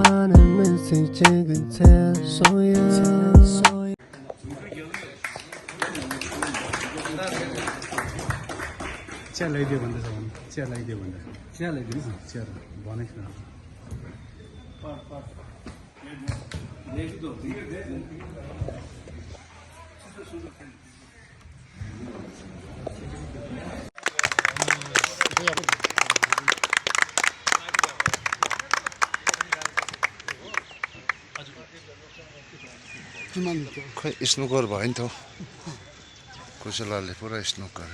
चिया ल्याइदियो भन्दैछ भने चिया ल्याइदियो भन्दा चिया ल्याइदिनु चिया भनेको खै स्नुकर भयो नि त कुशलाले पुरा स्नुकर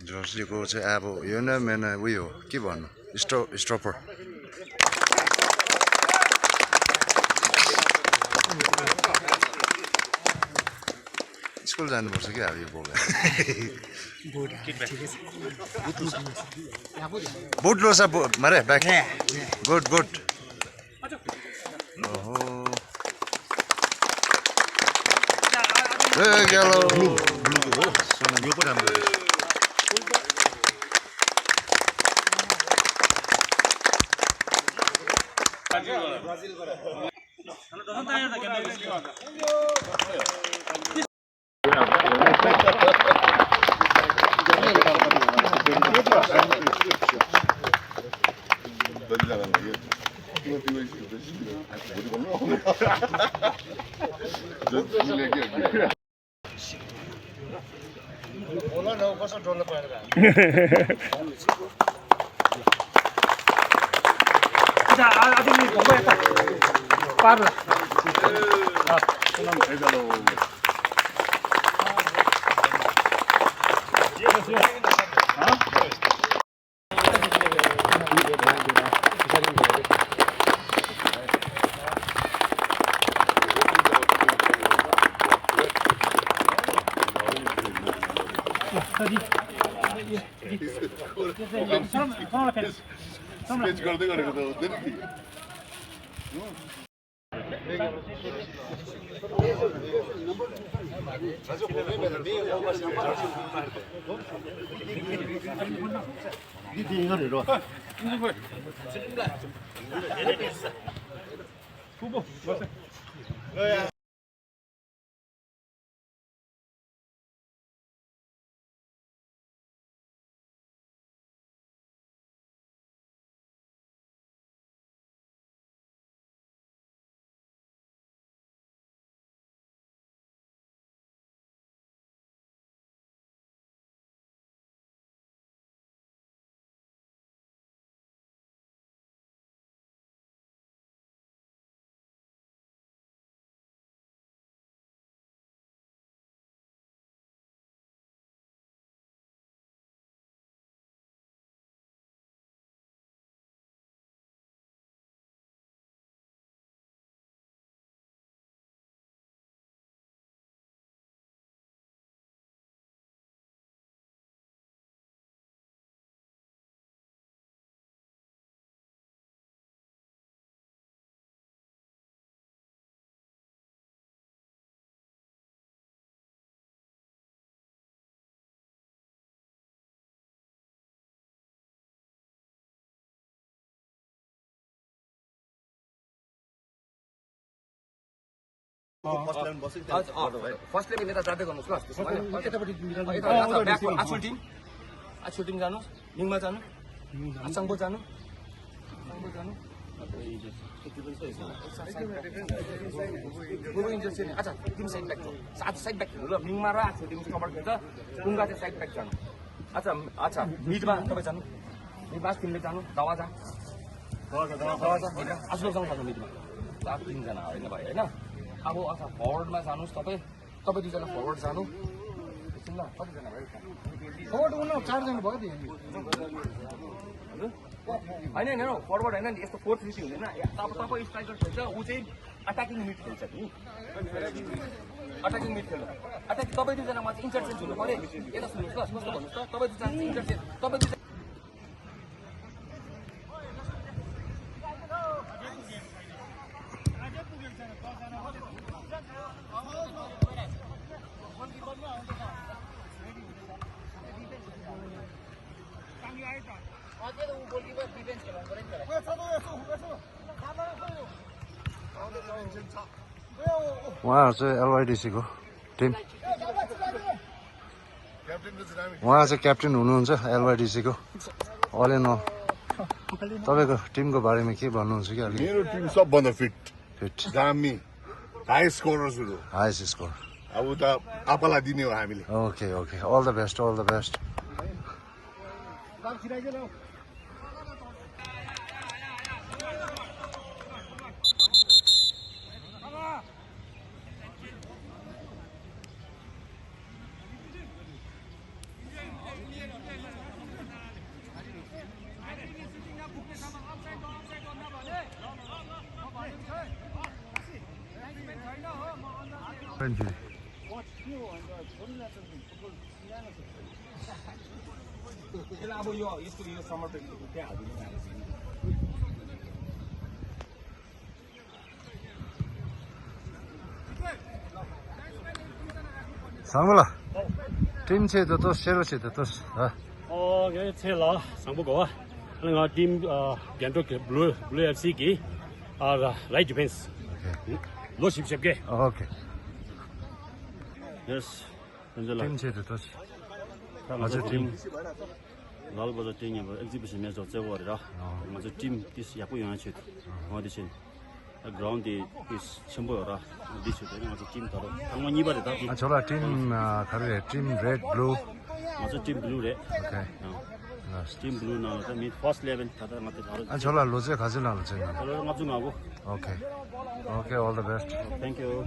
जर्सीको चाहिँ अब यो न मेन उयो के भन्नु स्टपर स्कुल जानुपर्छ कि अब यो बोकेर बुट लोसा मारे ब्याक गुड गुड ओहो ए गेलो ब्लू हो यो पो राम्रो स्केच गर्दै गरेको त हुँदैन नि फर्स्ट लेभल यता जाँदै गर्नुहोस् ल आछुल टिम जानुहोस् मिङमा जानु आसाङबो जानु अच्छा team side back side back ल मिङमा र आछुल टिम कभर गर्छ डुङ्गा चाहिँ साइड ब्याक जानु अच्छा मिडमा तपाईँ जानु मिडमा टिमले जानु दवा जा आछुलसँग जानु मिडमा तिनजना होइन भाइ होइन अब अच्छा फरवर्डमा जानुहोस् तपाईँ दुईजना फरवर्ड जानु ल कतिजना भयो फरवर्ड उन 4 जना भयो नि होइन फरवर्ड होइन नि यस्तो 4-3 हुँदैन अब तपाईँ स्ट्राइकर खेल्छ ऊ चाहिँ अट्याकिङ मिड खेल्छ नि अट्याकिङ मिड खेल्छ तपाईँ दुईजनामा चाहिँ इन्टरचेन्ज हुनु पऱ्यो यता सुन्नुहोस् ल कस्तो भन्नुहोस् त तपाईँ दुईजना इन्टरचेन्ज तपाईँ उहाँहरू चाहिँ एलवाइडिसीको टिम उहाँ चाहिँ क्याप्टेन हुनुहुन्छ एलवाइडिसीको अल इन अल तपाईँको टिमको बारेमा के भन्नुहुन्छ कि अलि मेरो टिम सबभन्दा फिट फिट दामी हाई स्कोरर्सहरू हाइस्ट स्कोर अब त आपालाई दिने हो हामीले okay okay all the best all the best अब यो यस्तो यो समर ब्रेक त्यहाँ हालिदिनु 상물아 팀체도 또 새로시도 또 cái xe lọ sang bốc gỗ là team nhận được blue FC kỹ light defense lô xịp xịp kia 오케이 yes 현재 là 팀체도 또 맞아 team लाल बजार team अब exhibition match चाहिँ गरेर म चाहिँ टिम त्यस यहाँको यहाँ छु म चाहिँ ग्राउन्ड दि इस छम्बो र दिस चाहिँ म चाहिँ टिम तर म नि बारे त 저라 팀 가르에 팀 레드 블루 म चाहिँ टिम ब्लू रे 오케이 टिम ब्लू न त मी फर्स्ट लेभल त म चाहिँ 저라 로제 가지나 알지 तर म चाहिँ आगो 오케이 오케이 all the best thank you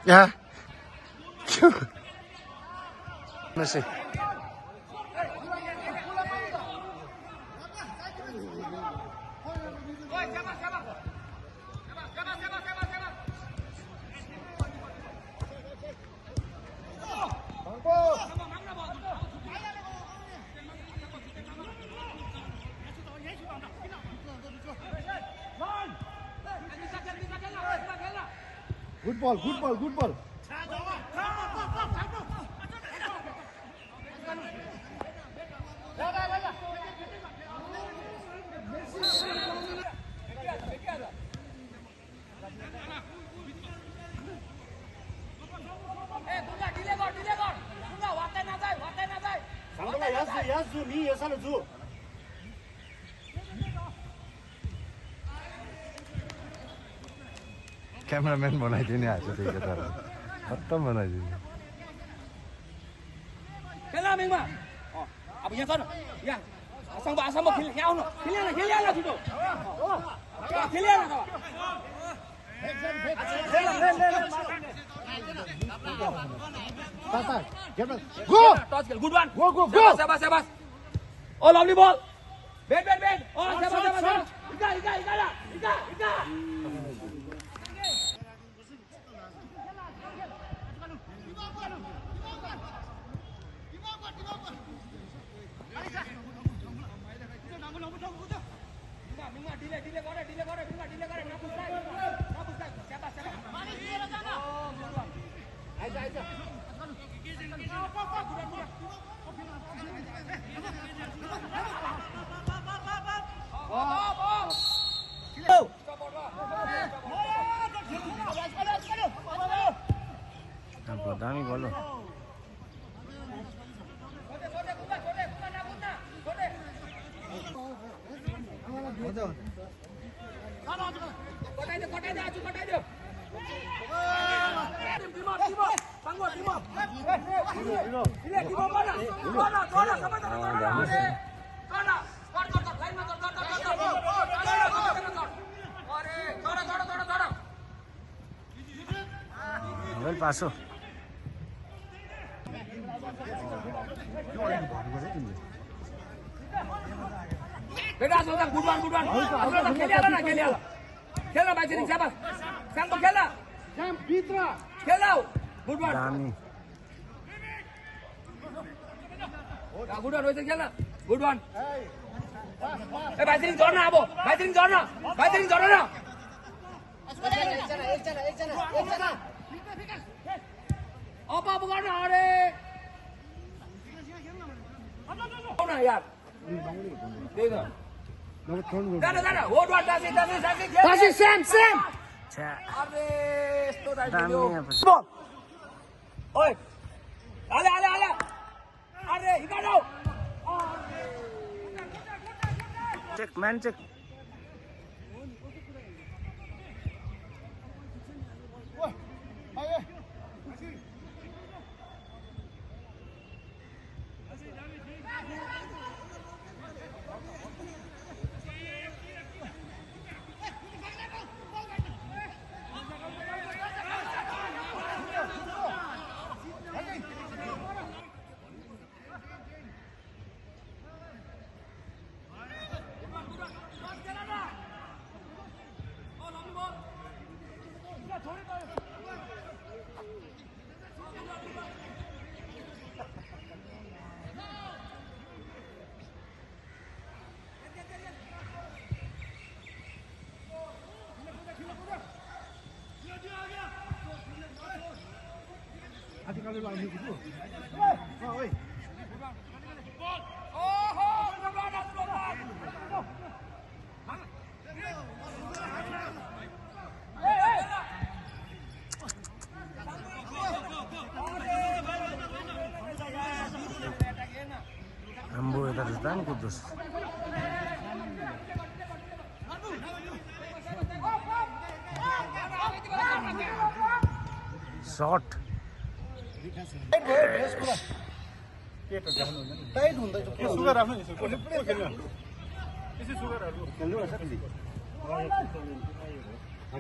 यहाँ Messi. Good ball, good ball, good ball. Cameraman बनाइदिने आज त्यही केटाहरू खत्तम बनाइदिने खेला मेङमा अब यहाँ छ न यहाँ आसाममा यहाँ आउनु खेलिहाल छिटो खेलिहाल good one go go go शाबाश शाबाश ओ लभली बल बेट बेट बेट ओ शाबाश शाबाश इका दामी बोलो Well, paso. बेटा सोचा गुड वान खेलिहाल खेल भाइ शाबाश स्यामको खेल स्याम भित्र खेल गुड वान गुड वान खेल गुड वान ए भाइ झर्न अब भाइ झर्न न अब गर्न अरे यार त्यही त जान होट वाट दासी स्याम अरे यस्तो ओइ हाले अरे हिकाडौ check man check Ambo eta están kudos. Shot. Tight हुँदैछ सुगर आफ्नो नि सुगर खेल्नु यसो सुगरहरु खेल्नु यो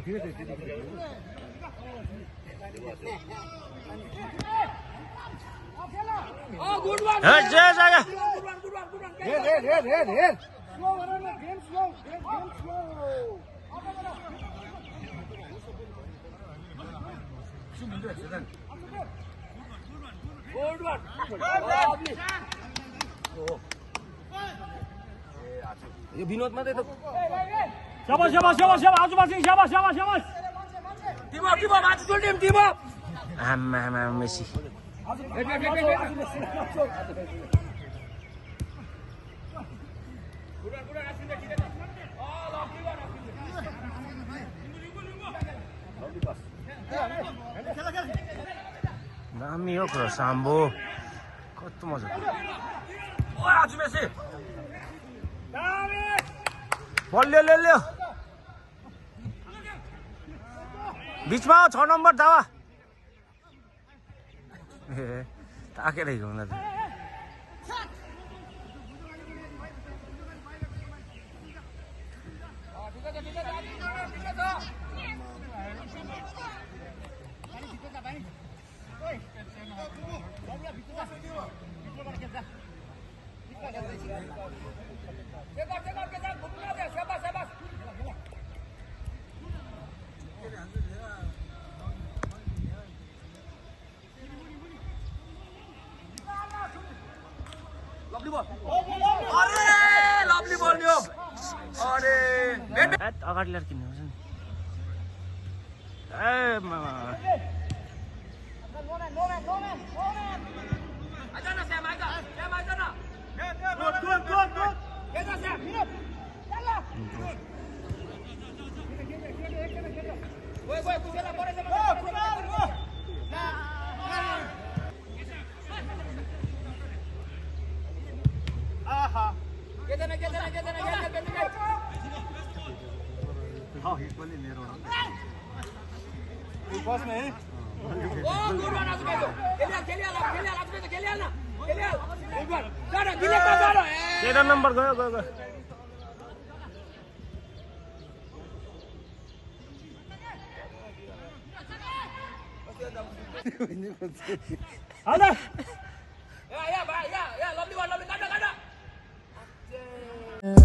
विनोद मात्रै त शाबाश शाबाश शाबाश शाबाश आजु बासिङ शाबाश शाबाश शाबाश टिम अप माथि टोल टिम अप आमा मेसी दामी हो कुरा साम्बो कस्तो मजा ओ आजु मेसी बल ल्यायो बिचमा 6 नम्बर दावा ए ताकेर हिँड्नु त लभली बल न्यो अरे अगाडि ल्याएर किन्नु पर्छ नि ए मामा तेह्र नम्बर गयो गयो गयो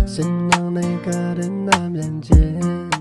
行到那个人的面前。